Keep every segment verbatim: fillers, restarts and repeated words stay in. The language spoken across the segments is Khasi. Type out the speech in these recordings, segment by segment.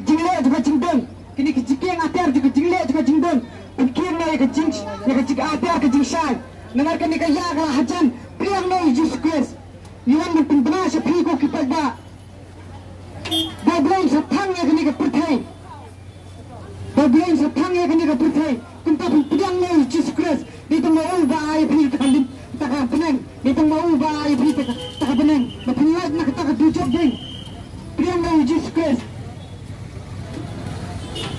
jingleh jong ka jingdon, kine ki jingkieng atiar jong ka jingleh jong ka jingdon, pynkieng noh ïa ka jing, ïa ka jingatiar ka jingshai. Namar kane ka ïa ka la hajan, pdiang noh ïa u Jisu Khrist. Ngi wan ban pynbna sha phi ko ki paidbah. Ba U Blei un sa thang ïa kane ka pyrthei. Ba U Blei un sa thang ïa kane ka pyrthei. Kumta phin pdiang noh ïa u Jisu Khrist. Dei tang ma u ba ai ïa phi kata ka lim, kata ka bneng. Dei tang ma u ba ai ïa phi kata ka, kata ka bneng. Ba phin lait na kata ka dujok ding. Pdiang noh ïa u Jisu Khrist.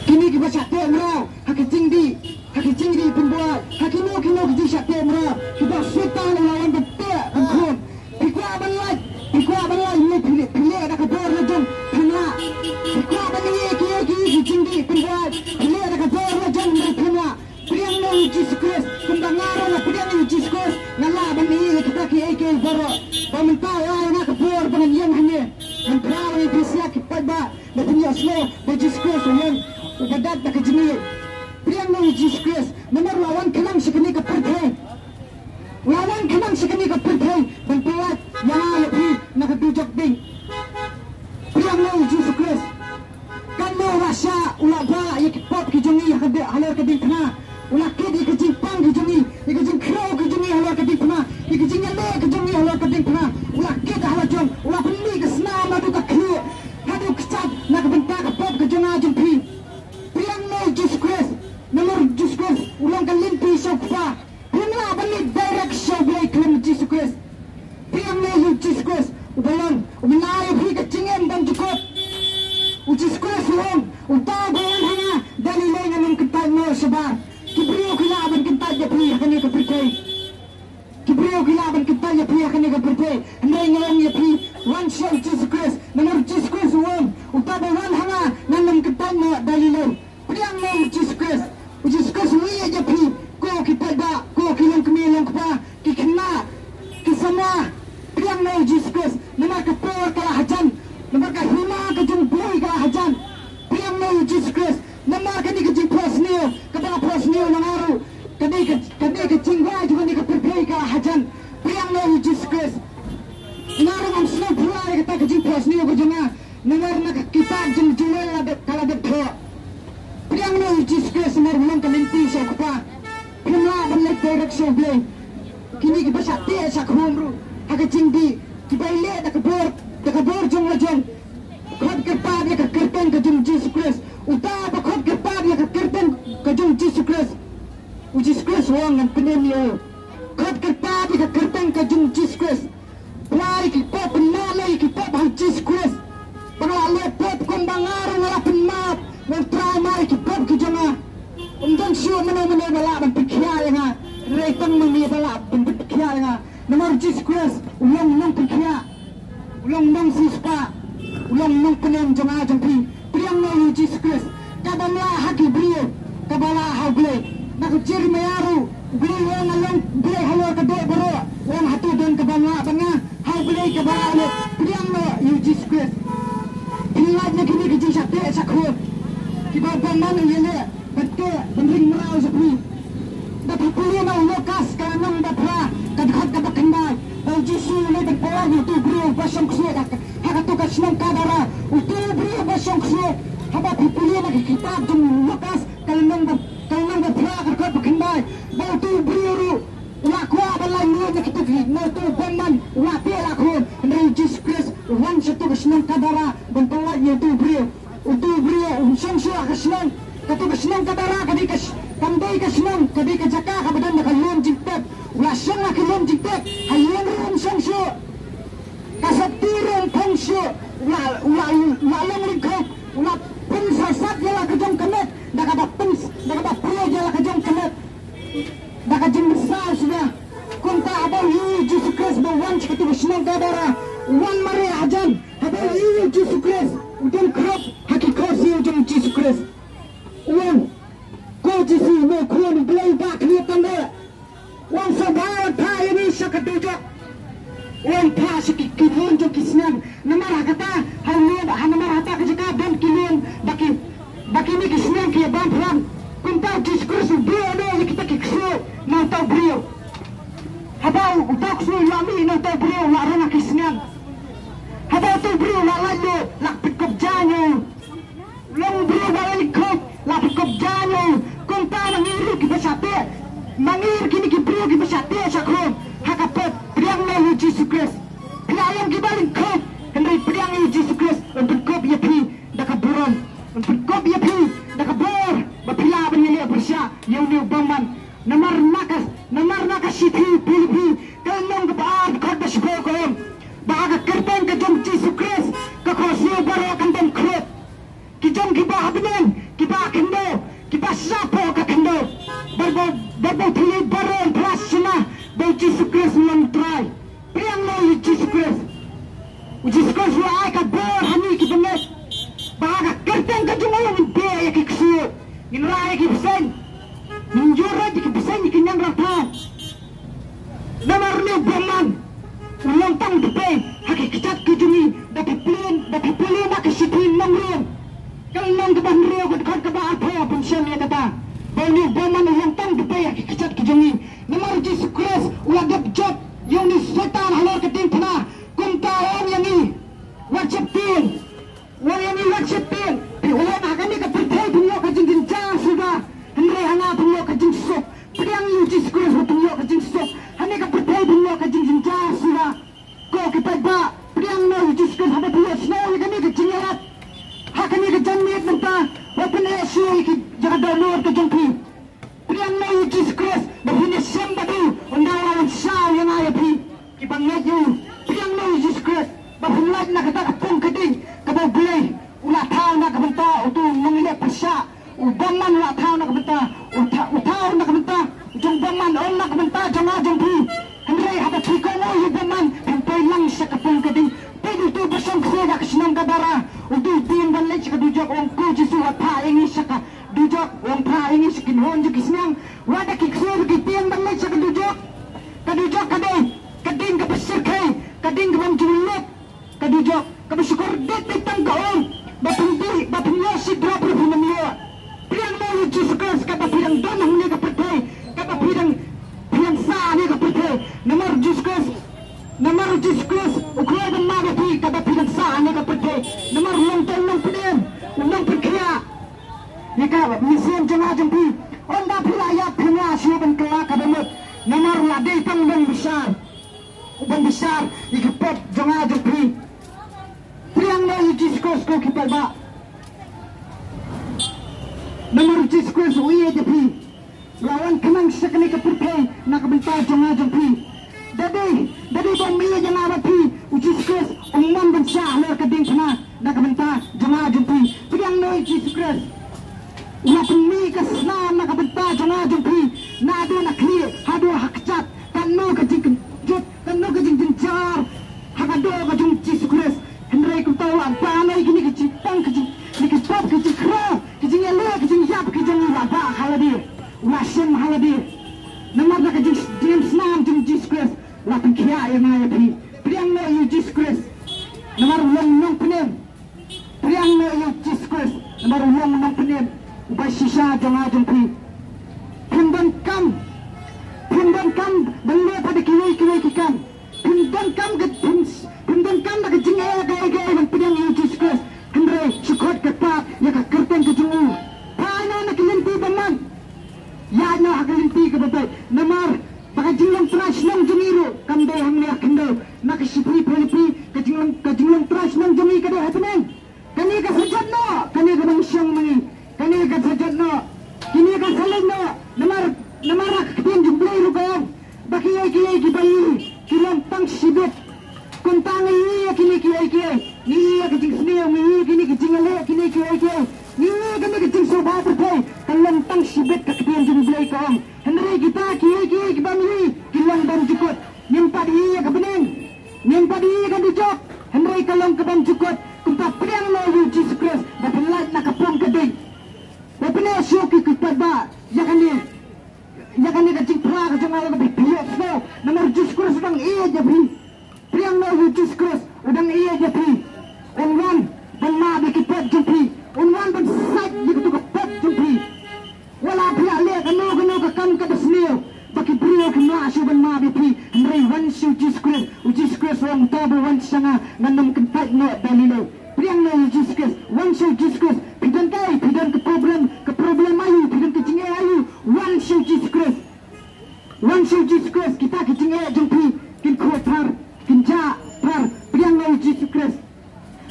Kine kiba shah teh mraw ha ki jingdih, ha ki jingdih pynbuaid, ha kino kino ki jingshah teh mraw, kiba Soitan u la wan ban teh ban khun. Phi kwah ban lait, phi kwah ban lait ne phi leh, phi leh da ka bor la jong phin lah. Phi kwah ban ïoh ki, ïoh ki, ïoh ki jingdih pynbuaid, phi leh da ka bor la jong ne phin lah. Pdiang noh ïa u Jisu Khrist, kumba nga ruh nga pdiang ïa u Jisu Khrist, nga lah ban ïoh ïa kita kiei kiei baroh. Ba mynta ai nga ka bor ba ngan ïeng hangne ban phla ïa phi sha ki paidbah, ba phin ïohsngew ba u Jisu Khrist u long uba dap da ka jingïeit. Pdiang noh ïa u Jisu Khrist, namar u la wan khnang sha kane ka pyrthei. U la wan khnang sha kane ka pyrthei ban pynlait ïa nga ïa phi na ka dujok ding. Pdiang noh ïa u Jisu Khrist. Katno u la shah, u la bah ïa ki pop ki jong ngi ha ka de-, halor ka diengphna. U la kit ïa ka jingpang ki jong ngi, ïa ka jingkhrew ki jong ngi halor ka diengphna, ïa ka jingïaleh ki jong ngi halor ka diengphna. U la kit ha la jong, u la pynmih ka snam haduh ka khlieh, haduh kjat na ka bynta ka pop ka jong nga jong phi. Pdiang noh ïa u Jisu Khrist. Namar u Jisu Khrist u long ka lynti sha u Kpa. Phim lah ban leit direct sha U Blei khlem u Jisu Khrist. Pdiang noh ïa u Jisu Khrist uba long, uba ai ïa phi ka jingim bymjukut. U Jisu Khrist u ong, uta uba wan ha nga, da lei lei ngan ym kyntait noh shabar. Ki briew ki lah ban kyntait ïa phi ha kane ka pyrthei. Ki briew ki lah ban kyntait ïa phi ha kane ka pyrthei. Hynrei nga ong ïa phi, wan sha u Jisu Khrist. Namar u Jisu Khrist u ong, uta uba wan ha nga, ngan ym kyntait noh da lei lei. Pdiang noh ïa u Jisu Khrist. U Jisu Khrist u ïeit ïa phi. Ko ki paidbah, ko ki longkmie longkpa, ki khynnah, ki samla. Pdiang noh ïa u Jisu Khrist. Namar ka por ka la hajan. Namar ka hima ka jong u Blei ka la hajan. Pdiang noh ïa u Jisu Khrist. Namar kane ka jingphohsniew, kaba la phohsniew na nga ruh. Kane ka, kane ka jingwai jong kane ka pyrthei ka la hajan. Pdiang noh ïa u Jisu Khrist. Nga ruh ngam sngewphylla ïa kata ka jingphohsniew ka jong nga. Namar na ka kitab jong u Joel la dep, ka la dep thoh. Pdiang noh ïa u Jisu Khrist namar u long ka lynti sha u Kpa. Phim lah ban leit direct sha u Blei. Kine kiba shah teh shah khum ruh ha ka jingdih, kiba ïaleh da ka bor, da ka bor jong la jong. Khot kyrpad ïa ka kyrteng ka jong u Jisu Khrist. Uta uba khot kyrpad ïa ka kyrteng ka jong u Jisu Khrist, u Jisu Khrist u ong ngan pynim ïa u. Khot kyrpad ïa ka kyrteng ka jong u Jisu Khrist. Pynmap ïa ki pop, pynmap ïa ki pop ha u Jisu Khrist. Ba nga la leh pop kumba nga ruh nga la pynmap. Nga Trai, map ïa ki pop ki jong nga. Ym don shuh mano mano ba lah ban pynkhiah ïa nga. Hynrei tang ma me ba lah ban pynkhiah ïa nga. Namar u Jisu Khrist u long u nongpynkhiah, u long u nongsiewspah, u long u nongpynim jong nga jong phi. Pdiang noh ïa u Jisu Khrist. Kaba ym lah ha ki briew, kaba lah ha u Blei. Na ka Jeremaïah ruh u Blei u ong, nga long Blei halor ka doh baroh. U ong, hato don kaba ym lah bad nga? Ha u Blei kaba lah leh. Pdiang noh ïa u Jisu Khrist. Phi lait na kine ki jingshah teh shah khum kiba u bymman u ïaleh ban teh ban ring mraw sha phi. Da phi pule na u Lukas ka lynnong ba phra, ka dkhot kaba khyndai, ba u Jisu u leit ban pynlait ïa uto u briew uba shong ksuid ha, ha kato ka shnong Gadara. Uto u briew uba shong ksuid, haba phi pule na ka kitab jong u Lukas ka lynnong ba, ka lynnong ba phra, ka dkhot ba khyndai, ba uto u briew ruh u la kwah ban lait lut na kito ki, na uto u bymman, u la teh la khum. Hynrei u Jisu Khrist u wan sha kato ka shnong Gadara ban pynlait ïa uto u briew. Uto u briew um shong shuh ha ka shnong. Kato ka shnong Gadara ka dei ka sh-, kam dei ka shnong, ka dei ka jaka kaba don da ka lum jingtep. U la shong ha ka lum jingtep, ha ïing ruh um shong shuh. Ka sopti ruh um phong shuh. U la, u la, u la long lyngkhuh. U la pynsarsat ïa la ka jong ka met da kaba pyn, da kaba pynlait ïa la ka jong ka met da ka jingmynsiem suda. Kumta haba u ïohi ïa u Jisu Khrist ba u wan sha kato ka shnong Gadara, u wan mareh hajan. Haba u ïohi ïa u Jisu Khrist u don khrop ha ki khohsiew jong u Jisu Khrist, u ong, ko Jisu, Nongkhun u Blei ba khlieh tam eh, u ong, sngewbha wan phah ïa ngi sha ka dujok. U ong, phah sha ki, ki lum jong ki sniang. Namar ha kata, ha u lum, ha, namar ha kata ka jaka don ki lum ba ki, ba kine ki sniang ki ïa bam phlang. Kumta u Jisu Khrist u buh noh ïa kita ki ksuid na uta u briew. Haba u, uta u ksuid u la mih na uta u briew, u la rung ha ki sniang. Haba uta u briew u la lait noh, la pynkup jaiñ ïa u. Kop jan ïa u, kumta ma ngi ruh kiba shah teh, ma ngi ruh kine ki briew kiba shah teh shah khum ha ka pop, pdiang noh ïa u Jisu Khrist. Phi la long kiba lyngkhuh, hynrei pdiang ïa u Jisu Khrist, un pynkop ïa phi da ka burom, un pynkop ïa phi da ka bor ba phi lah ban ïaleh pyrshah ïa une u bymman. Namar na ka, namar na ka shithi Philippi ka lynnong kaba ar, dkhot ba shiphew ka ong ba ha ka kyrteng ka jong u Jisu Khrist ka khohsiew baroh kan bam khlud. Ki jong kiba ha bneng, kiba ha khyndew, kiba shapoh ka khyndew, barabor, barabor thylliej baroh yn phla shynna ba u Jisu Khrist u long Trai. Pdiang noh ïa u Jisu Khrist. U Jisu Khrist u la ai ka bor ha ngi kiba ngeit ba ha ka kyrteng ka jong u ngin beh ïa ki ksuid, ngin rah ïa ki bseiñ, ngin ïuh rat ïa ki bseiñ ïa ki niam rangthau. Namar une u bymman u long tang u dpei ha ki kjat ki jong ngi. Da phi pule, da phi pule na ka shithi Nongrim ka lynnong kaba hynriew ka dkhot kaba arphew, phin shem ïa kata ba une u bymman u long tang u dpei ha ki kjat ki jong ngi. Namar u Jisu Khrist u la dep jop ïa une u Soitan halor ka diengphna. Kumta u ong ïa ngi, wat sheptieng. Wat ïa ngi, wat sheptieng. Phi, u ong ha kane ka pyrthei phin ïoh ka jingjynjar suda, hynrei ha nga phin ïoh ka jingsuk. Pdiang ïa u Jisu Khrist ba phin ïoh ka jingsuk. Ha kane ka pyrthei phin ïoh ka jingjynjar suda. Ko ki paidbah, pdiang noh ïa u Jisu Khrist haba phi ïohsngew ïa kane ka jingïalap ha kane ka janmiet mynta, wat pyneh shuh ïa ki, ïa ka dohnud ka jong phi. Pdiang noh ïa u Jisu Khrist ba phin ïashem bad u, ynda u la wan shaw ïa nga ïa phi kiba ngeit ïa u. Pdiang noh ïa u Jisu Khrist ba phin lait na kata ka pung ka ding kaba U Blei u la thaw na ka bynta uto u nongïaleh pyrshah. U bymman u la thaw na ka bynta, u tha-, u thaw na ka bynta u jong u bymman, ym na ka bynta jong nga jong phi. Hynrei haba phi kohnguh ïa u bymman, phin poi lang sha ka pung ka ding. Peit uto ba shong kseh ha ka shnong Gadara, uto u tieng ban leit sha ka dujok, u ong, Ko Jisu, wat phah ïa ngi sha ka dujok, u ong, phah ïa ngi sha ki kynhun jong ki sniang. Wat da ki kseh da ki tieng ban leit sha ka dujok. Ka dujok ka dei ka ding kaba shyrkhei, ka ding kaba ym ju lut. Ka dujok kaba shukor dei dei tang ka um ba phin dih, ba phin ïoh shi drop ruh phin ym ïoh. Pdiang noh ïa u Jisu Khrist kaba phi dang don hangne ka pyrthei, kaba phi dang, phi dang sah hangne ka pyrthei. Namar u Jisu Khrist, namar u Jisu Khrist u khlaiñ ban map ïa phi kaba phi dang sah hangne ka pyrthei. Namar u long tang u nongpynim, u nongpynkhiah. Ïa ka mynsiem jong nga jong phi, ynda phi la ïap phim lah shuh ban kylla kaba mut. Namar u la dei tang u nongbishar, u ban bishar ïa ki pop jong nga jong phi. Pdiang noh ïa u Jisu Khrist ko ki paidbah. Namar u Jisu Khrist u ïeit ïa phi. U la wan khnang sha kane ka pyrthei na ka bynta jong nga jong phi. Da dei, da dei ba um ïeit ïa nga bad phi, u Jisu Khrist um mon ban shah halor ka diengphna na ka bynta jong nga jong phi. Pdiang noh ïa u Jisu Khrist. U la pynmih ka snam na ka bynta jong nga jong phi. Naduh na khlieh haduh ha kjat, katno ka jingkynjut, katno ka jingjynjar ha ka doh ka jong u Jisu Khrist. Hynrei kumta u la bah noh ïa kine ki jingtang, ki jing, kine ki pop, ki jingkhraw, ki jingïaleh, ki jingïap ki jong u, u la bah ha lade, u la shem ha lade. Namar na ka jing, jingïamsnam jong u Jisu Khrist u la pynkhiah ïa nga ïa phi. Pdiang noh ïa u Jisu Khrist namar u long u nongpynim. Pdiang noh ïa u Jisu Khrist namar u long u nongpynim uba shisha jong nga jong phi. Phim donkam, phim donkam ban leh pat da kiwei kiwei ki kam. Phim donkam ka, phim, phim donkam da ka jingeh kaei kaei ban pdiang ïa u Jisu Khrist. Hynrei shu khot kyrpad ïa ka kyrteng ka jong u. Phai noh na ki lynti bymman, ïaid noh ha ka lynti kaba beit. Namar ba ka jinglong trai shnong jong ngi ruh kam dei hangne ha khyndew. Na ka shithi Philippi, ka jinglong, ka jinglong trai shnong jong ngi ka dei ha bneng. Kane ka sa jot noh, kane kaba ngi shong ma ngi. Kane ka sa jot noh, kine ka sa leit noh. Namar, namar ka ktien jong U Blei ruh ka ong ba kiei kiei kiba ngi ïohi ki long tang shibit. Kumta ngi ïohi ïa kine kiei kiei, ngi ïohi ïa ka jingsniew, ngi ïohi ïa kine ki jingïaleh, kine kiei kiei, ngi ïohi ïa kine ki jingsngewbha pyrthei, ka long tang shibit, ka ktien jong U Blei ka ong. Hynrei kita kiei kiei kiba ngi ïohi ki long bymjukut. Ngim pat ïohi ïa ka bneng, ngim pat ïohi ïa ka dujok, hynrei ka long ka bymjukut. Kumta pdiang noh ïa u Jisu Khrist ba phin lait na ka pung ka ding. Wat pyneh shuh ki, ki paidbah, ïa kane, ïa kane ka jingphla ka jong nga, ïa kaba phi ïohsngew. Namar u Jisu Khrist u dang ïeit ïa phi. Pdiang noh ïa u Jisu Khrist, u dang ïeit ïa phi. Un wan ban map ïa ki pop jong phi. Un wan ban sait ïa kito ki pop jong phi. Wat la phi la leh kano kano ka kam kaba sniew ba ki briew kim lah shuh ban map ïa phi. Hynrei wan sha u Jisu Khrist. U Jisu Khrist u ong, uta uba wan sha nga ngan ym kyntait noh da lei lei. Pdiang noh ïa u Jisu Khrist. Wan sha u Jisu Khrist. Phi don kaei, phi don ka problem, ka problem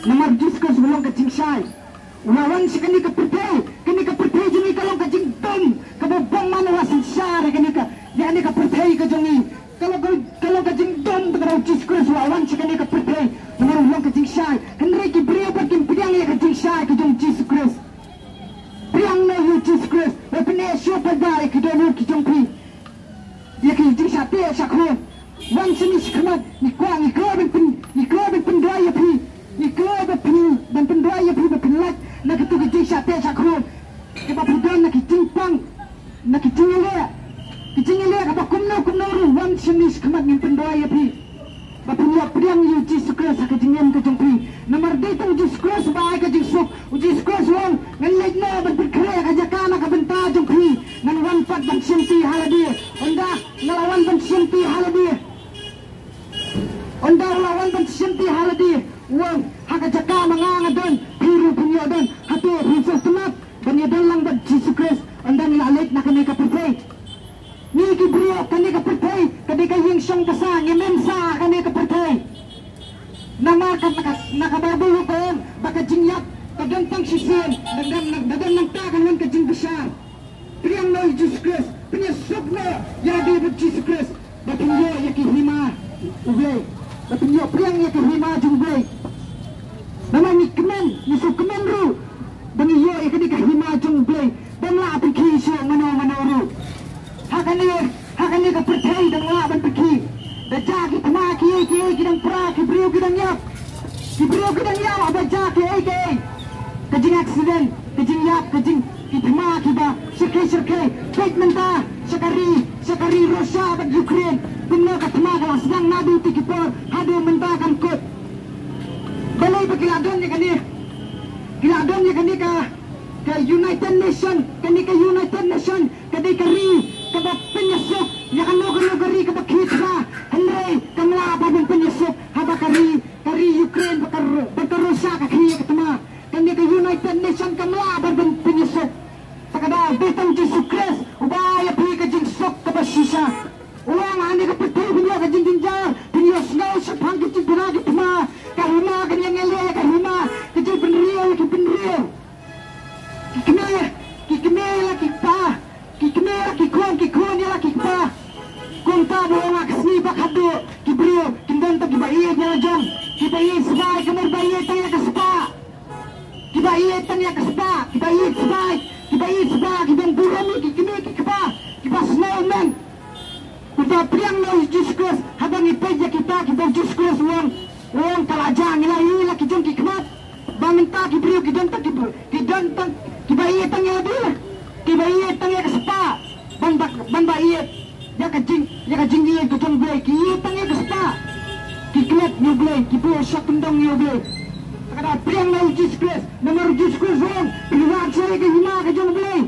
Namar u Jisu Khrist u long ka jingshai. U la wan sha kane ka pyrthei, kane ka pyrthei jong ngi ka long ka jingdum, kaba bymman u la synshar ïa kane ka, ïa kane ka pyrthei ka jong ngi. Ka long ka, ka long ka jingdum, te ka long u Jisu Khrist u la wan sha kane ka pyrthei. Namar u long ka jingshai. Hynrei ki briew pat kim pdiang ïa ka jingshai ka jong u Jisu Khrist. Pdiang noh ïa u Jisu Khrist. Ba pynïasoh pat ïa ki dohnud ki jong phi. Ïa ki jingshah teh shah khun. Wan shane shakhmat, ngi kwah, ngi kwah ban pyn, ngi kwah ban pynduwai ïa phi. Ngi kwah ban pyn, ban pynduwai ïa phi ba phin lait na kito ki jingshah teh shah khun. Kiba phi don na ki jingpang, na ki jingïaleh, ki jingïaleh kaba kumno kumno ruh, wan shane shakhmat ngin pynduwai ïa phi. Ba phin ïoh pdiang ïa u Jisu Khrist ha ka jingim ka jong phi. Namar dei tang u Jisu Khrist uba ai ka jingsuk. U Jisu Khrist u ong, ngan leit noh ban pynkhreh ka jaka na ka bynta jong phi. Ngan wan pat ban shimti ha lade. Ynda nga la wan ban shimti ha lade. Ynda u la wan ban shimti ha lade, u ong, ha ka jaka ma nga nga don, phi ruh phin ïoh don. Hato phin sngewtynnat ban ïadon lang bad u Jisu Khrist ynda ngi la leit na kane ka pyrthei? Ngi ki briew kane ka pyrthei ka dei ka ïing shong basa, ngim im sah ha kane ka pyrthei. Namar ka, na ka, na ka Baibl ruh ka ong ba ka jingïap ka don tang shisien, da don, da don nangta kan wan ka jingbishar. Pdiang noh ïa u Jisu Khrist, pynïasuk noh ïa lade bad u Jisu Khrist, ba phin ïoh ïa ka hima U Blei, ba phin ïoh pdiang ïa ka hima jong U Blei. Namar ngi kmen, ngi sngewkmen ruh ba ngi ïoh ïa kane ka hima jong U Blei. Bym lah pynkhih shuh mano mano ruh. Ha kane, ha kane ka pyrthei dang lah ban pynkhih. Da jia ki thma kiei kiei ki dang pra, ki briew ki dang ïap. Ki briew ki dang ïap haba jia kiei kiei. Ka jingaccident, ka jingïap, ka jing, ki thma kiba shyrkhei shyrkhei. Peit mynta sha ka ri, sha ka ri Russia bad Ukraine. Kumno ka thma ka la sdang naduh te ki por haduh mynta kam kut. Balei ba ki la don ïa kane? Ki la don ïa kane ka, ka United Nation, kane ka United Nation ka dei ka ri kaba pynïasuk ïa kano kano ka ri kaba khie thma. Hynrei kam lah ban pynïasuk haba ka ri, ka ri Ukraine bad ka Ru-, bad ka Russia ka khie ïa ka thma. Kane ka United Nation kam lah ban pynïasuk. Te ka daw dei tang u Jisu Khrist uba ai ïa phi ka jingsuk kaba shisha. U ong ha kane ka pyrthei phin ïoh ka jingjynjar, phin ïohsngew shaphang ki jingpynah ki thma. Ka hima kan ïeng ïaleh ïa ka hima, ka jingbynriew ïa ki bynriew. Ki kmie, ki kmie ïa la ki kpa, ki kmie ïa la ki khun, ki khun ïa la ki kpa. Kumta ba ong ha ka sngi ba khatduh, ki briew kin don tang kiba ïeit ïa la jong, kiba ïeit sbai, ka mut ba ïeit tang ïa ka spah. Kiba ïeit tang ïa ka spah, kiba ïeit sbai, kiba ïeit sbai, kiba burom ïa ki kmie ki kpa, kiba sngewmyntoi. Kumta pdiang noh ïa u Jisu Khrist, haba ngi peit ïa kita kiba u Jisu Khrist u ong, u ong ka la jia, ngi la ïohi la ki jong ki khmat. Ba mynta ki briew ki don tang ki, ki don tang, kiba ïeit tang ïa lade, kiba ïeit tang ïa ka spah, ban ba, ban ba ïeit ïa ka jing, ïa ka jingïeit ka jong U Blei, ki ïeit tang ïa ka spah. Ki klet ïa U Blei, ki buh shah kyndong ïa U Blei. Te ka daw pdiang noh ïa u Jisu Khrist, namar u Jisu Khrist u ong, phi wad shuwa ïa ka hima ka jong U Blei.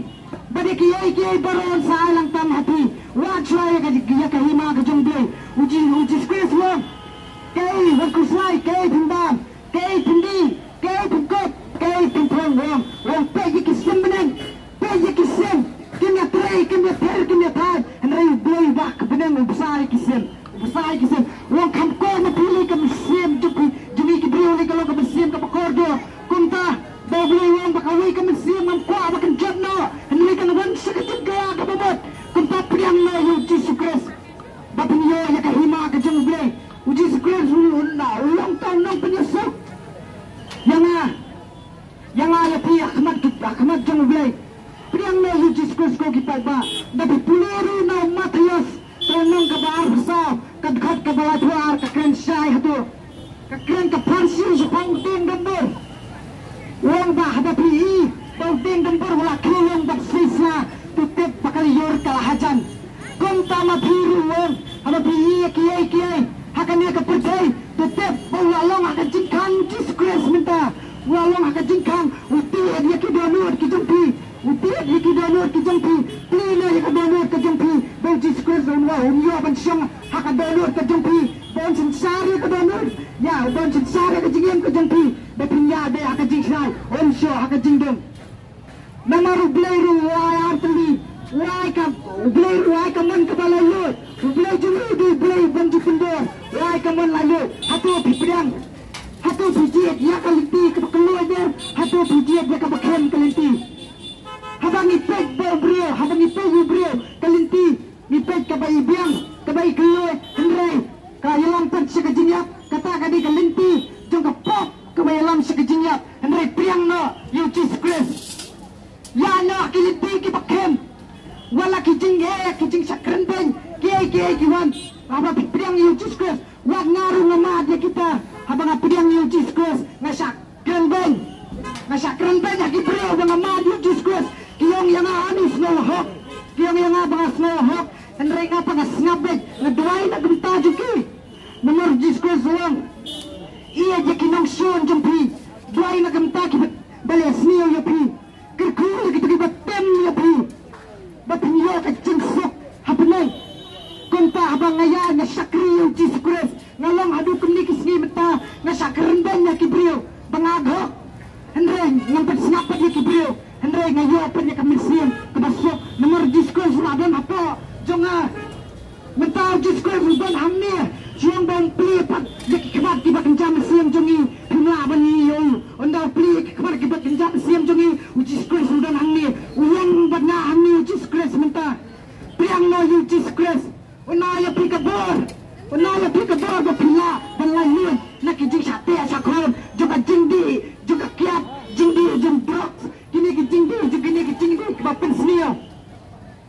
Bad ïa kiei kiei baroh yn sa ai lang tam ha phi. Wad shuwa ïa ka, ïa ka hima ka jong U Blei. U Ji-, u Jisu Khrist u ong, kaei wan khuslai, kaei phin bam, kaei phin die, kaei phin kop, kaei phin phong, u ong, u ong peit ïa ki sim bneng. Peit ïa ki sim, kim ïatrei, kim ïather, kim ïathait. Hynrei U Blei uba ha bneng u bsa ïa ki sim, u bsa ïa ki sim. U ong kham kor ma phi lei ka mynsiem jong phi, jong ngi ki briew lei ka long ka mynsiem kaba kordor. Kumta ba U Blei u ong ba kawei ka mynsiem ngam kwah ba kan jot noh, hynrei kan wan sha ka jingkhlaiñ kaba mut. Kumta pdiang noh ïa u Jisu Khrist ba phin ïoh ïa ka hima ka jong U Blei. U Jisu Khrist u, u, u long tang u nongpynïasuk ïa nga, ïa nga ïa phi ha khmat, ha khmat jong U Blei. Pdiang noh ïa u Jisu Khrist ko ki paidbah. Da phi pule ruh na u Mathaios, ka lynnong kaba arphew saw, ka dkhot kaba laiphew ar, ka kren shai hato. Ka kren ka phan siew shaphang u dieng dumbur. U ong ba haba phi ïohi ba u dieng dumbur u la khie lung bad shisha, to tip ba ka lyiur ka la hajan. Kumta ma phi ruh u ong, haba phi ïohi ïa kiei kiei ha kane ka pyrthei, to tip ba u la long ha ka jingkhang u Jisu Khrist mynta. U la long ha ka jingkhang, u tied ïa ki dohnud ki jong phi. U tied ïa ki dohnud ki jong phi. Plie noh ïa ka dohnud ka jong phi. Ba u Jisu Khrist un wan, un ïoh ban shong ha ka dohnud ka jong phi. Ba un synshar ïa ka dohnud. Ïa, ba un synshar ïa ka jingim ka jong phi. Ba phin ïaid beit ha ka jingshai, ym shuh ha ka jingdum. Namar U Blei ruh u ai artylli. U ai ka, U Blei ruh u ai ka mon kaba laitluid. U Blei jong ngi u dei U Blei ban ju pyndonkam. U ai ka mon laitluid. Hato phi pdiang? Hato Hato phi jied ïa ka lynti kaba khlaiñ, hato phi jied ïa kaba khlaiñ ka lynti? Haba ngi peit ba u briew, haba ngi peit u briew ka lynti, ngi peit kaba i biang, kaba i khlaiñ, hynrei ka ïalam pat sha ka jingïap, kata ka dei ka lynti jong ka pop kaba ïalam sha ka jingïap, hynrei pdiang noh ïa u Jisu Khrist. Ïa noh ki lynti kiba khlaiñ. Wat la ki jingeh, ki jingshah kren beiñ, kiei kiei ki wan. Haba phi pdiang ïa u Jisu Khrist, wat nga ruh nga mad ïa kita. Haba nga pdiang ïa u Jisu Khrist, nga shah kren beiñ. Nga shah kren beiñ ha ki briew ba nga mad ïa u Jisu Khrist. Ki ong ïa nga ani sngewhok. Ki ong ïa nga ba nga sngewhok. Hynrei nga pat nga sngap beiñ, nga duwai na ka bynta jong ki. Namar u Jisu Khrist u ong, ïeit ïa ki nongshun jong phi. Duwai na ka bynta kiba leh sniew ïa phi. Kyrkhu ïa kito kiba tem ïa phi, ba phin ïoh ka jingsuk ha bneng. Kumta haba nga ïaid nga shakri ïa u Jisu Khrist, nga long haduh kumne ki sngi mynta, nga shah kren beiñ ïa ki briew ba nga hok. Hynrei ngam pat sngap pat ïa ki briew, hynrei nga ïoh pat ïa ka mynsiem kaba suk. Namar u Jisu Khrist u la don hapoh jong nga. Mynta u Jisu Khrist u don hangne, shu ong ba un plie pat ïa ki khmat kiba kynja mynsiem jong ngi, phim lah ban ïoh. Ynda u plie ïa ki khmat kiba kynja mynsiem jong ngi, u Jisu Khrist u don hangne, u ïeng bad nga hangne u Jisu Khrist mynta. Pdiang noh ïa u Jisu Khrist. Un ai ïa phi ka bor. Un ai ïa phi ka bor ba phin lah ban lait lut na ki jingshah teh shah khum jong ka jingdih, jong ka kiad, jingdih jong drugs, kine ki jingdih, jong kine ki jingdih kiba pynsniew.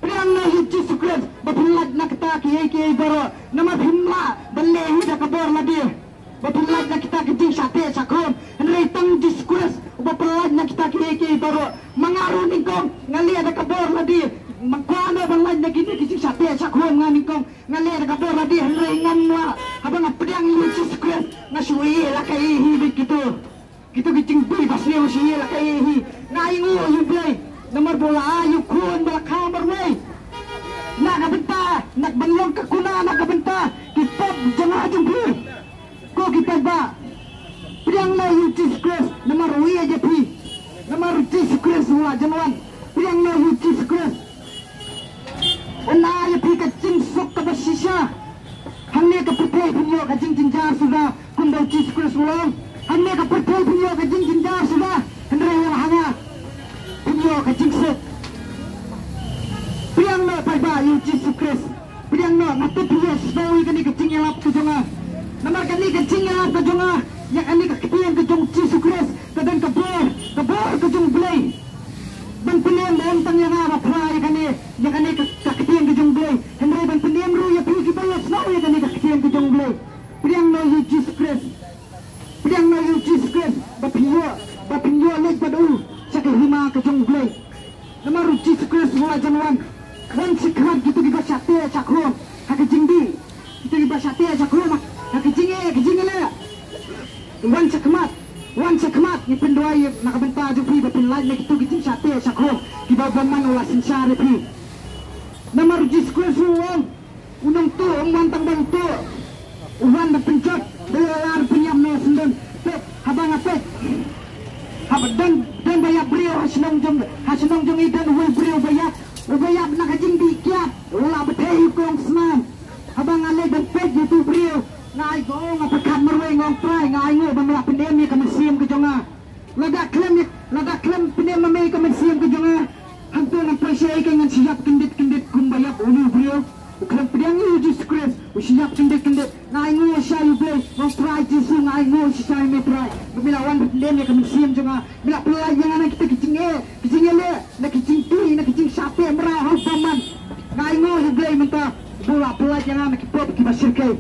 Pdiang noh ïa u Jisu Khrist ba phin lait na kita kiei kiei baroh. Namar phim lah ban leh hi da ka bor lade, ba phin lait na kita ki jingshah teh shah khum. Hynrei tang u Jisu Khrist uba pynlait na kita kiei kiei baroh. Ma nga ruh nyngkong nga leh da ka bor lade. Nga kwah noh ban lait na kine ki jingshah teh shah khum, nga nyngkong nga leh da ka bor lade, hynrei ngam lah. Haba nga pdiang ïa u Jisu Khrist, nga shu ïeh la kaei hi bad kito. Kito ki jingdih ba sniew sha ïa la kaei hi. Nga ainguh ïa u Blei namar ba u la ai ïa u Khun ba la kha marwei na ka bynta, na ka ban long ka kuna na ka bynta ki pop jong nga jong phi. Ko ki paidbah, pdiang noh ïa u Jisu Khrist namar u ïeit ïa phi. Namar u Jisu Khrist u la jan wan. Pdiang noh ïa u Jisu Khrist. Un ai ïa phi ka jingsuk kaba shisha. Hangne ka pyrthei phin ïoh ka jingjynjar suda, kumba u Jisu Khrist u la ong. Hangne ka pyrthei phin ïoh ka jingjynjar suda, hynrei ïa ha nga phin ïoh ka jingsuk. Pdiang noh paidbah ïa u Jisu Khrist. Pdiang noh, nga tip phi ïohsngew ïa kane ka jingïalap ka jong nga. Namar kane ka jingïalap ka jong nga ïa kane ka ktien ka jong u Jisu Khrist ka don ka bor, ka bor ka jong u Blei. Ban pynim ym tang ïa nga ba phla ïa kane, ïa kane ka, ka ktien ka jong u Blei, hynrei ban pynim ruh ïa phi kiba ïohsngew ïa kane ka ktien ka jong u Blei. Pdiang noh ïa u Jisu Khrist. Pdiang noh ïa u Jisu Khrist ba phin ïoh, ba phin ïoh leit bad u sha ka hima ka jong u Blei. Namar u Jisu Khrist u la jan wan. Wan shakhmat kito kiba shah teh shah khum ha ka jingdih, kito kiba shah teh shah khum ha ka jingeh, ka jingeh. Wan shakhmat, wan shakhmat, ngi pynduwai na ka bynta jong phi ba phin lait na kito ki jingshah teh shah khum kiba u bymman u la synshar ïa phi. Namar u Jisu Khrist u ong, u nongtuh um wan tang ban tuh, u wan ban pynjot, ba ïa la ban pynïap noh syndon. Peit, haba nga peit, haba don, don ba ïap briew ha shnong jong, ha shnong jong ngi don uwei u briew ba ïap, uba ïap na ka jingdih kiad, u la bthei ïa u kong snam. Haba nga leit ban peit ïa utu u briew, nga ai, nga pyrkhat marwei, nga ong Trai, nga ainguh ba me la pynim ïa ka mynsiem ka jong nga. Lada khlem, lada khlem pynim ma me ïa ka mynsiem ka jong nga, hangto ngan poi shaei, ngan shu ïap kyndit kyndit kumba ïap une u briew. U khlem pdiang ïa u Jisu Khrist, u shu ïap kyndit kyndit. Nga ainguh shisha ïa u Blei, nga ong Trai Jisu, nga ainguh shisha ïa me Trai, ba me la wan pynim ïa ka mynsiem jong nga. Me la pynlait ïa nga na kita ki jingeh, ki jingeh leh, na ki jingdih, na ki jingshah teh mraw ha u bymman. Nga ainguh ïa u Blei mynta ba u la pynlait ïa nga na ki pop kiba shyrkhei.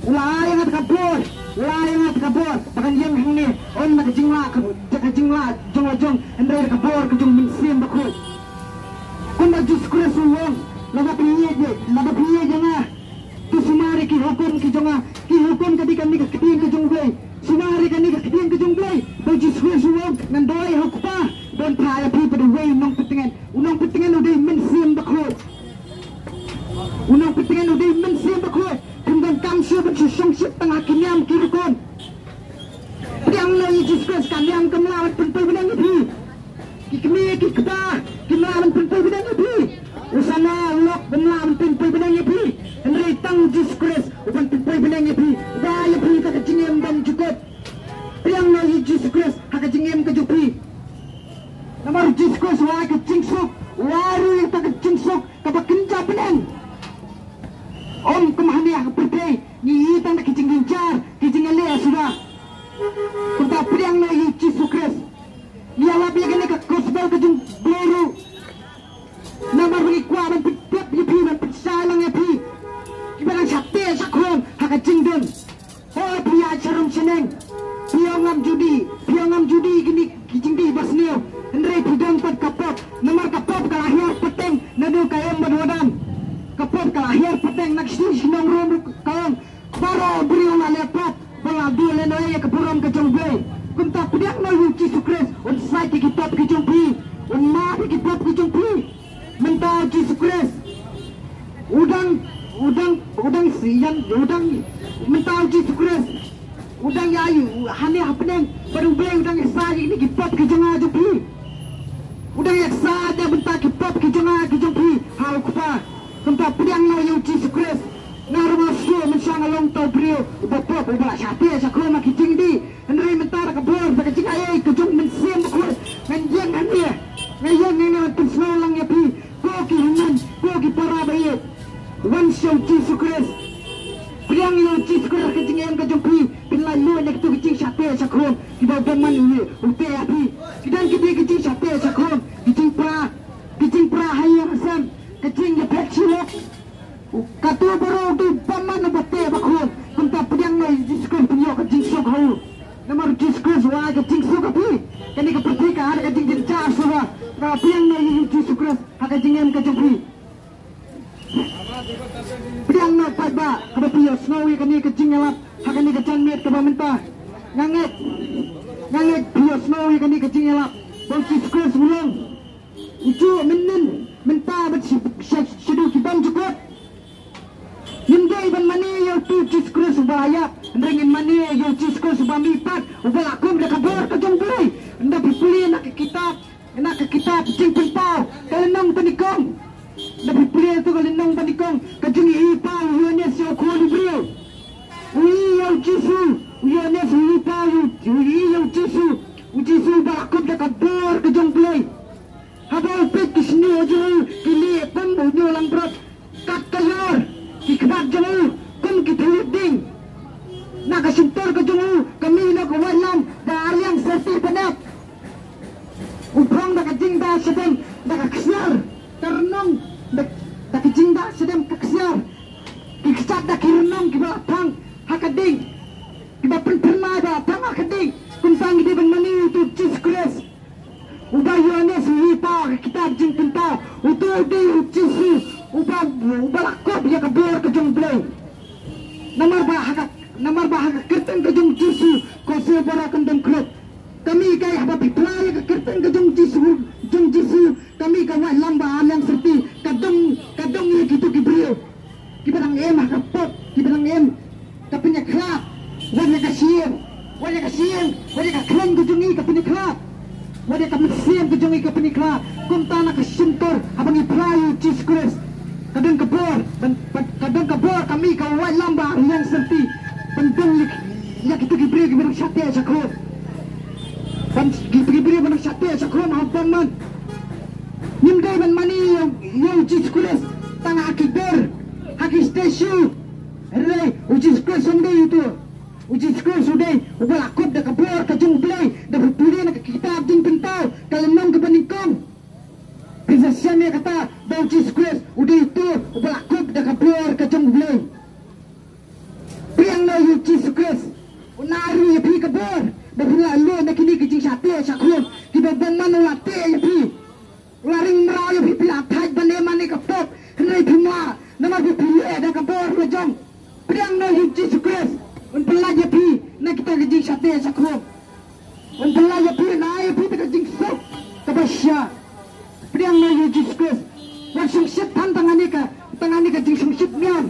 U la ai ïa nga da ka bor, u la ai ïa nga da ka bor ba ngan ïeng hangne, ym na ka jinglah ka, da ka jinglah jong la jong, hynrei da ka bor ka jong u Mynsiem Bakhuid. Kumba u Jisu Khrist u ong, lada phi ïeit, lada phi ïeit ïa nga, to sumar ïa ki hukum ki jong nga. Ki hukum ka dei kane ka ktien ka jong u Blei. Sumar ïa kane ka ktien ka jong u Blei. Ba u Jisu Khrist u ong, ngan duwai ha u Kpa, ba un phah ïa phi pat uwei u nongpyntngen. U nongpyntngen u dei u Mynsiem Bakhuid. U nongpyntngen u dei u Mynsiem Bakhuid. Phim donkam shuh ban shu shongshit tang ha ki niam ki rukom. Pdiang noh ïa u Jisu Khrist, ka niam kam lah ban pynpoi bneng ïa phi. Ki kmie ki kpa kim lah ban pynpoi bneng ïa phi. U sana u lok um lah ban pynpoi bneng ïa phi. Hynrei tang u Jisu Khrist u ban pynpoi bneng ïa phi. Ba ïa phi ka jingim bymjukut. Pdiang noh ïa u Jisu Khrist. Ïalap ïa kane ka gospel ka jong U Blei ruh. Namar ba ngi kwah ban pyntip ïa phi, ban pynshai lang ïa phi kiba dang shateh shakhrom ha ka jingdon. Hooid, phi ïaid sharum shaneng, phi ong ngam ju dih, phi ong ngam ju dih kine ki jingdih basniew. Hynrei phi don pat ka pop, namar ka pop ka la hiar pateng naduh ka em bad haduh ba dam. Ka pop ka la hiar pateng, na ka shnong shnong ruh ka ong, baroh briew la leh pop ba la duh lehnohei ïa ka burom ka jong U Blei. Kumta pdiang noh ïa u Jisu Khrist, un shait ïa ki pop ki jong phi, un map ïa ki pop ki jong phi. Mynta u Jisu Khrist u dang, u dang, u dang sian, u dang, mynta u Jisu Khrist u dang ïa ïa hangne hapdeng bad U Blei, u dang ïa shait ïa kine ki pop ki jong nga jong phi. U dang ïa shait ïa bynta ki pop ki jong nga ki jong phi ha u Kpa. Kumta pdiang noh ïa u Jisu Khrist. Nga ruh nga shu mynsiem nga long uta u briew uba pop, uba la shateh shakhrom ha ki jingdih. Hynrei mynta da ka bor, da ka jingaiei ka jong u Mynsiem Bakhuid, ngan ïeng hangne, ngan ïeng hangne ban pynsngew lang ïa phi, ko ki hynmen, ko ki para ba ïeit. Wan sha u Jisu Khrist. Pdiang ïa u Jisu Khrist ha ka jingim ka jong phi, phin lah lut na kito ki jingshateh shakhrom kiba u bymman u ïeh, u teh ïa phi. Ki don kito ki jingshateh shakhrom, ki jingpra, ki jingpra ha ïing ha sem, ka jingïaphet shilok. Kato baroh u dei u bymman uba teh bakhuid. Kumta pdiang noh ïa u Jisu Khrist, pynïoh ka jingsuk ha u. Namar u Jisu Khrist u ai ka jingsuk ha phi. Kane ka pyrthei ka ai ka jingjynjar shuwa. Ka pdiang noh ïa u Jisu Khrist ha ka jingim ka jong phi. Pdiang noh paidbah, haba phi ïohsngew ïa kane ka jingïalap ha kane ka janmiet kaba mynta. Nga ngeit, nga ngeit phi ïohsngew ïa kane ka jingïalap ba u Jisu Khrist u long u juh mynnin mynta bad shi-, shi-, shiduh ki bymjukut. Ngim dei ban mane ïa uto u Jisu Khrist uba la ïap, hynrei ngin mane ïa u Jisu Khrist uba mihpat, uba la kup da ka bor ka jong U Blei. Ynda phi pule na ka kitab, na ka kitab Jingpynpaw, ka lynnong banyngkong. Ynda phi pule ïa ka lynnong banyngkong, ka jong i paw u Ïoannis ïa u khun u briew. U ïohi ïa u Jisu, u Ïoannis u paw u, u ïohi ïa u Jisu, u Jisu uba la kup da ka bor ka jong U Blei. Haba u peit ki shñiuh jong u ki lieh kum u hynñiew langbrot, kat ka ïor ki khmat jong u kum ki thylliej ding. Na ka shyntur ka jong u ka mih noh ka waitlam ba ar liang syrti bnep. U phong da ka jingda shadem da ka ksiar, ka rnong da, da ka jingda shadem ka ksiar. Ki kjat da ki rnong kiba la thang ha ka ding, kiba pynphyrnai ba la thang ha ka ding. Kumta ngi dei ban mane ïa uto u Jisu Khrist uba u Ïoannis u ïohi paw ha ka kitab Jingpynpaw. Uto u dei u Jisu uba, uba la kup ïa ka bor ka jong U Blei. Namar ba ha ka, namar ba ha ka kyrteng ka jong u Jisu ko siew baroh kan don khrup. Ka mih kai haba phi phla ïa ka kyrteng ka jong u Jisu, jong u Jisu, ka mih ka waitlam ba ar liang syrti, ka dong, ka dong ïa kito ki briew kiba dang im ha ka pop, kiba dang im, ka pynïakhlad. Wat ïa ka shyieng, wat ïa ka shyieng, wat ïa ka khleiñ ka jong ngi ka pynïakhlad, wat ïa ka mynsiem ka jong ngi ka pynïakhlad. Kumta na ka shyntur haba ngi phla ïa u Jisu Khrist, ka don ka bor, ban, ban, ka don ka bor, ka mih ka waitlam ba ar liang syrti ban dong ïa, ïa kito ki briew kiba dang shateh shakhrom. Ban, ki, ki briew ba dang shateh shakhrom ha u bymman. Ngim dei ban mane ïa, ïa u Jisu Khrist tang ha ki dur, ha ki statue. Hynrei u Jisu Khrist um dei uto. U Jisu Khrist u dei uba la kup da ka bor ka jong U Blei. Da phi pule na ka kitab Jingpynpaw ka lynnong kaba nyngkong, phin sa shem ïa kata ba u Jisu Khrist u dei uto uba la kup da ka bor ka jong U Blei. Pdiang noh ïa u Jisu Khrist, un ai ruh ïa phi ka bor ba phin lah lut na kine ki jingshateh shakhrom kiba u bymman u la teh ïa phi. U la ring mraw ïa phi, phi la thait ban im ha kane ka pop, hynrei phim lah namar phi, phi leh da ka bor la jong. Pdiang noh ïa u Jisu Khrist, un pyllait ïa phi na kita ki jingshateh shakhrom. Un pyllait ïa phi, un ai ïa phi da ka jingsuk kaba shisha. Pdiang noh ïa u Jisu Khrist. Wat shongshit than tang ha kane ka, tang ha kane ka jingshongshit niam,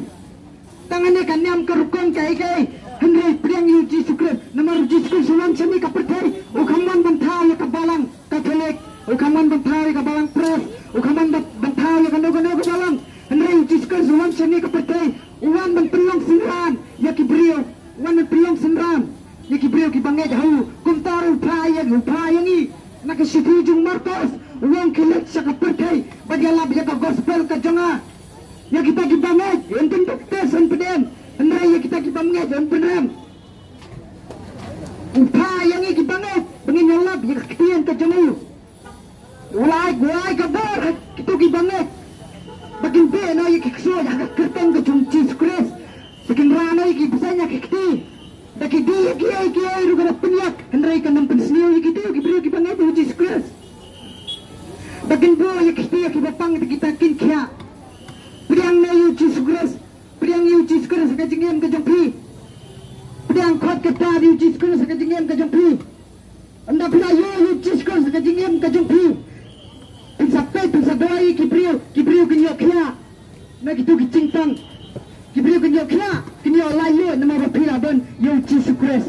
tang ha kane ka niam ka rukom kaei kaei. Hynrei pdiang ïa u Jisu Khrist. Namar u Jisu Khrist u wan sha kane ka pyrthei, u kham wan ban thaw ïa ka balang Katholik, u kham wan ban thaw ïa ka balang Pres, u kham wan ban, ban thaw ïa kano kano ka balang. Hynrei u Jisu Khrist u wan sha kane ka pyrthei, u wan ban pynlong synran ïa ki briew, u wan ban pynlong synran ïa ki briew kiba ngeit ha u. Kumta ruh u phla ïa, u phla ïa ngi na ka shithi jong u Markos, u ong khie leit sha ka pyrthei bad ïalap ïa ka gospel ka jong nga. Ïa kita kiba ngeit yn pynbaptis, yn pynim, hynrei ïa kita ki bym ngeit yn pynrem. U phla ïa ngi ki Kti ïa kiba pang te kita kin khia. Pdiang noh ïa u Jisu Khrist. Pdiang ïa u Jisu Khrist ha ka jingim ka jong phi. Pdiang khot kata ïa u Jisu Khrist ha ka jingim ka jong phi. Ynda phi la ïoh ïa u Jisu Khrist ha ka jingim ka jong phi, phin sa peit, phin sa duwai ïa ki briew, ki briew kin ïoh khia na kitu ki jingpang. Ki briew kin ïoh khia, kin ïoh lait lut namar ba phi la don ïa u Jisu Khrist.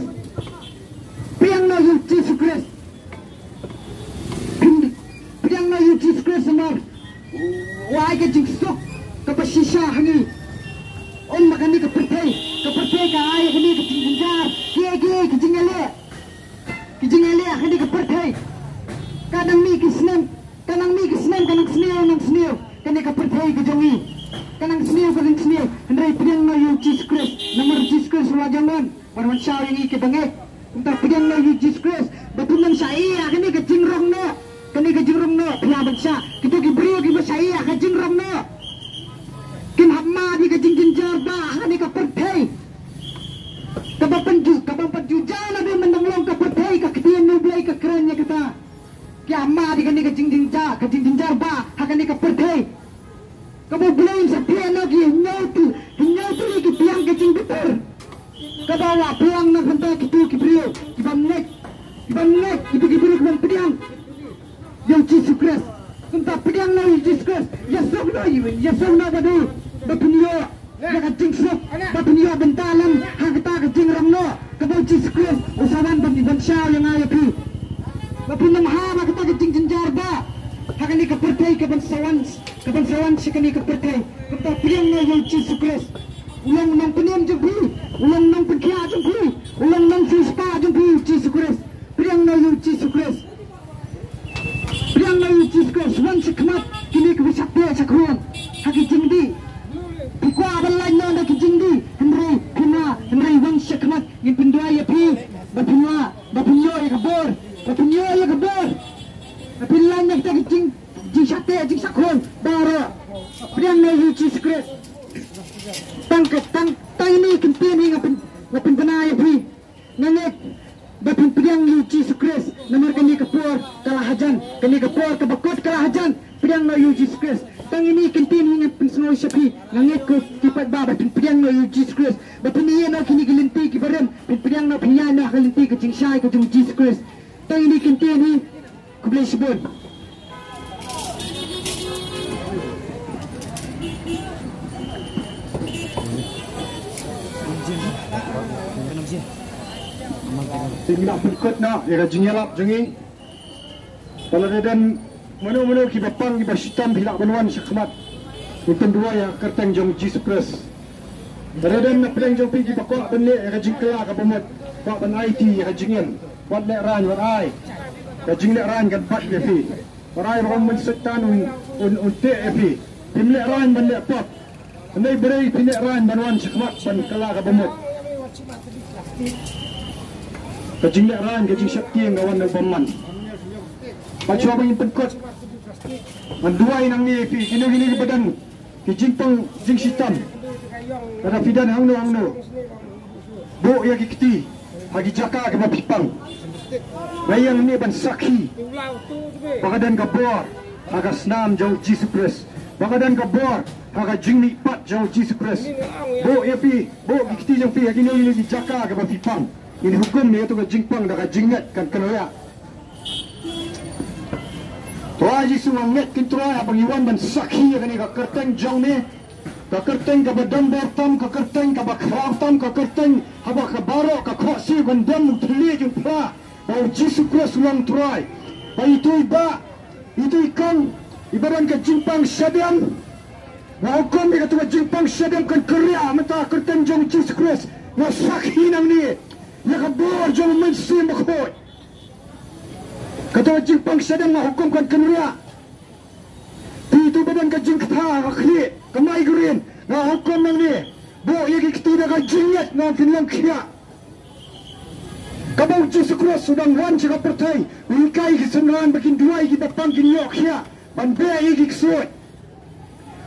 Pdiang noh ïa u Jisu Khrist. Pdiang noh ïa u Jisu Khrist namar u ai ka jingsuk kaba shisha ha ngi. Ym ma kane ka pyrthei, ka pyrthei ka ai kane ka jingjynjar, kiei kiei ka jingïaleh. Ka jingïaleh ha kane ka pyrthei ka nang mih ki snem, ka nang mih ki snem, ka nang sniew, nang sniew. Kane ka pyrthei ka jong ngi ka nang sniew, ka nang sniew. Hynrei pdiang noh ïa u Jisu Khrist namar u Jisu Khrist u la jong ngi ban wan shaw ïa ngi kiba ngeit. Kumta pdiang noh ïa u Jisu Khrist ba phin ym shah ïa kane ka jingrong noh. Kane ka jingrong noh phi lah ban shah. Kito ki briew kiba shah ïa ka jingrong noh kin hap mad ïa ka jingjynjar ba ha kane ka pyrthei. Kaba pynju, kaba pynju ja na bi myndang long ka pyrthei, ka ktien U Blei ka kren ïa kata. Ki hap mad ïa kane ka jingjynjar, ka jingjynjar ba ha kane ka pyrthei. Kaba U Blei un sa pynïaid noh ki hynñiew tylli, hynñiew tylli ki biang ka jingbitar. Kaba wa pynlang na ka bynta kito ki briew kiba ngeit, kiba ngeit, kito ki briew kiba pdiang ïa u Jisu Khrist. Kumta pdiang noh ïa u Jisu Khrist. Ïasuk noh ïa u, ïasuk noh ba dei ba phin ïoh ïa ka jingsuk, ba phin ïoh bynta lem ha kata ka jingrong noh kaba u Jisu Khrist u sa wan ban, ban shaw ïa nga ïa phi. Ba phin ym hap ha kata ka jingjynjar ba ha kane ka pyrthei ka ban sa wan, ka ban sa wan sha kane ka pyrthei. Kumta pdiang noh ïa u Jisu Khrist. U long nongpynim jong phi, u long nongpynkhiah jong phi, u long nongsiewspah jong phi u Jisu Khrist. Pdiang noh ïa u Jisu Khrist. Pdiang noh ïa u Jisu Khrist, wan shakhmat kine kiba shah teh shah khun ha ki jingdih. Phi kwah ban lait noh na ki jingdih, hynrei phi ma, hynrei wan shakhmat, ngin pynduwai ïa phi ba phin lah, ba phin ïoh ïa ka bor, ba phin ïoh ïa ka bor. Ba phin lait na kita ki jing, jingshah teh jingshah khun baroh. Pdiang noh ïa u Jisu Khrist. Tang ka, tang, tang ine i kyntien hi nga pyn, nga pynbna ïa phi. Nga ngeit ba phin pdiang ïa u Jisu Khrist namar kane ka por ka la hajan, kane ka por kaba kut ka la hajan. Pdiang noh ïa u Jisu Khrist. Tang ine i kyntien hi nga pynsngew sha phi. Nga ngeit ko ki paidbah ba phin pdiang noh ïa u Jisu Khrist, ba phin ïeh noh kine ki lynti kiba rim, phin pdiang noh, phin ïaid noh ha ka lynti ka jingshai ka jong u Jisu Khrist. Tang ine i kyntien hi. Khublei shibun. Te ngi la pynkut noh ïa ka jingïalap jong ngi. Ba lada don mano mano kiba pang kiba shitom, phi lah ban wan shakhmat. Ngin pynduwai ha ka kyrteng jong u Jisu Khrist. Lada don na pdeng jong phi kiba kwah ban leh ïa ka jingkylla kaba mut, kwah ban aiti ïa ka jingim, wat lehraiñ, wat ai ka jinglehraiñ kan bat ïa phi. Wat ai ba u Mynsiem Soitan un, un, un teh ïa phi. Phim lehraiñ ban leh pop. Hynrei balei phi lehraiñ ban wan shakhmat ban kylla kaba mut? Ka jinglehraiñ, ka jingsheptieng ka wan na u bymman. Bad shuwa ba ngin pynkut, ngan duwai nangne ïa phi, kino kino kiba don ki jingpang jingshitom. Lada phi don hangno hangno, buh ïa ki kti ha ki jaka kiba phi pang. Nga ïeng hangne ban sakhi ba ka don ka bor ha ka snam jong u Jisu Khrist, ba ka don ka bor ha ka jingmihpat jong u Jisu Khrist. Buh ïa phi, buh ki kti jong phi ha kino kino ki jaka kiba phi pang. Ngin hukum ïa kato ka jingpang da ka jingngeit kan kynriah. Trai Jisu, nga ngeit ko Trai, haba ngi wan ban sakhi ïa kane ka kyrteng jong me, ka kyrteng kaba donbor tam, ka kyrteng kaba khraw tam, ka kyrteng haba ka baroh ka khohsiew kan dem u thylliej u phla ba u Jisu Khrist u long Trai. Ba ito i bah, ito i kong iba don ka jingpang shadem, nga hukum ïa kato ka jingpang shadem kan kynriah mynta ha ka kyrteng jong u Jisu Khrist. Nga sakhi nangne ïa ka bor jong u Mynsiem Bakhuid. Kato ka jingpang shadem nga hukum kan kynriah. Phi to ba don ka jingkthah ka khlieh, ka migraine, nga hukum nangne, buh ïa ki kti da ka jingngeit, nga ong phin long khiah. Kaba u Jisu Khrist u dang wan sha ka pyrthei, u hikai ïa ki synran ba kin duwai, kiba pang kin ïoh khiah, ban beh ïa ki ksuid.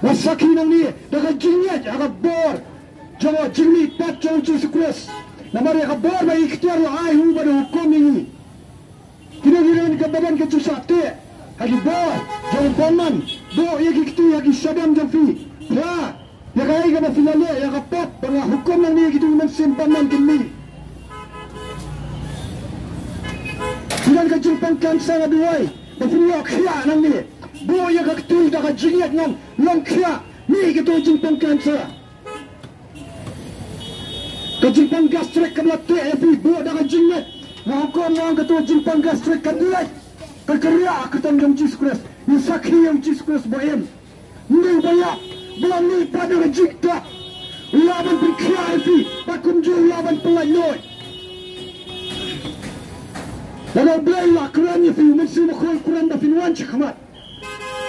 Nga sakhi nangne da ka jingngeit ha ka bor jong ka jingmihpat jong u Jisu Khrist. Namar ïa ka bor ba i ktien la ai, u ba da hukum ïa ngi. Kino kino kiba don ka jingshah teh, Ha ki bor jong u bamon, buh ïa ki kti ha ki shadem jong phi. Phla ïa kaei kaba phi la leh, ïa ka pop ba nga hukum nangne ïa ki jong u mynsiem bamon kin mih. Phi don ka jingpang cancer, nga duwai ba phin ïoh khiah nangne. Buh ïa ka kti da ka jingngeit, ngan long khiah. Mih kato jingpang cancer. Ka jingpang gastric kaba la teh ïa phi, buh da ka jingngeit. Nga hukum, nga ong kato jingpang gastric kan leit, kan kyrïah ha ka kyrteng jong u Jisu Khrist. Ngi sakhi ïa u Jisu Khrist ba im. Ym dei ba ïap, ba la mih pat da ka jingtep. U lah ban pynkhiah ïa phi, bad kumjuh u lah ban pyllait lut. Lada U Blei u la kren ïa phi, u Mynsiem Bakhuid u kren ba phin wan shakhmat.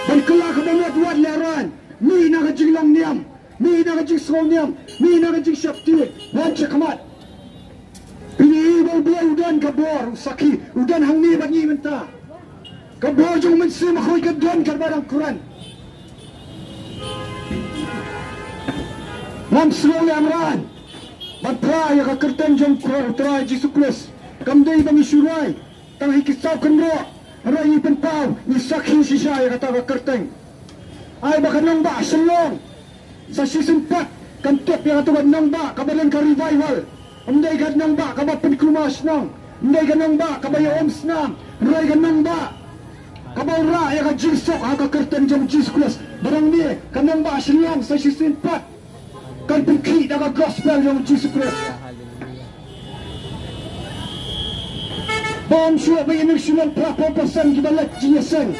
Ban kylla kaba mut wat lehraiñ. Mih na ka jinglong niam. Mih na ka jingsngewniam, mih na ka jingsheptieng, wan shakhmat. Phi i ba U Blei u don ka bor, u sakhi, u don hangne bad ngi mynta. Ka bor jong u Mynsiem Bakhuid ka don katba dang kren. Ngam sngew lehrain ban phla ïa ka kyrteng jong u Trai Jisu Khrist. Kam dei ba ngi shu rai tang ha ki saw kynroh, hynrei ngi pynpaw, ngi sakhi shisha ïa kata ka kyrteng. Ai ba ka nongbah Shillong sa shisien pat kan tip ïa kato ka nongbah kaba don ka revival. Ym dei ka nongbah kaba pynkulmar shnong, ym dei ka nongbah kaba ïa um snam, hynrei ka nongbah kaba wanrah ïa ka jingsuk ha ka kyrteng jong u Jisu Khrist. Ba nangne ka nongbah Shillong sa shisien pat kan pynkhih da ka gospel jong u Jisu Khrist. Bym shuh ba ïa ngi shu long phra phew percent kiba leit jingïaseng.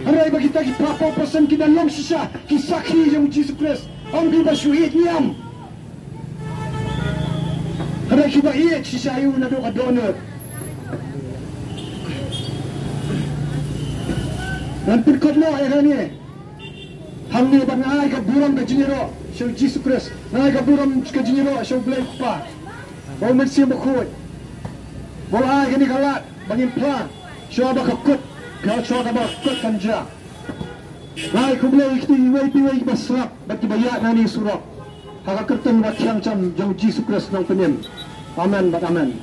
Hynrei ba kita ki phra phew percent ki da long shisha ki sakhi jong u Jisu Khrist. Ym kiba shu ïeit niam, hynrei kiba ïeit shisha ïa u naduh ka dohnud. Ngan pynkut noh ïa kane. Hangne bad nga ai ka burom ka jingïaroh sha u Jisu Khrist. Nga ai ka burom ka jingïaroh sha u Blei Kpa, ba u Mynsiem Bakhuid ba u la ai kane ka lad ba ngin phla shuwa ba ka kut, ka shuwa kaba ka kut kan jia. Nga ai khublei ïa kito iwei pa iwei kiba slap bad kiba ïaid nangne surok, ha ka kyrteng ba thiang jong u Jisu Khrist Nongpynim. Amen bad amen.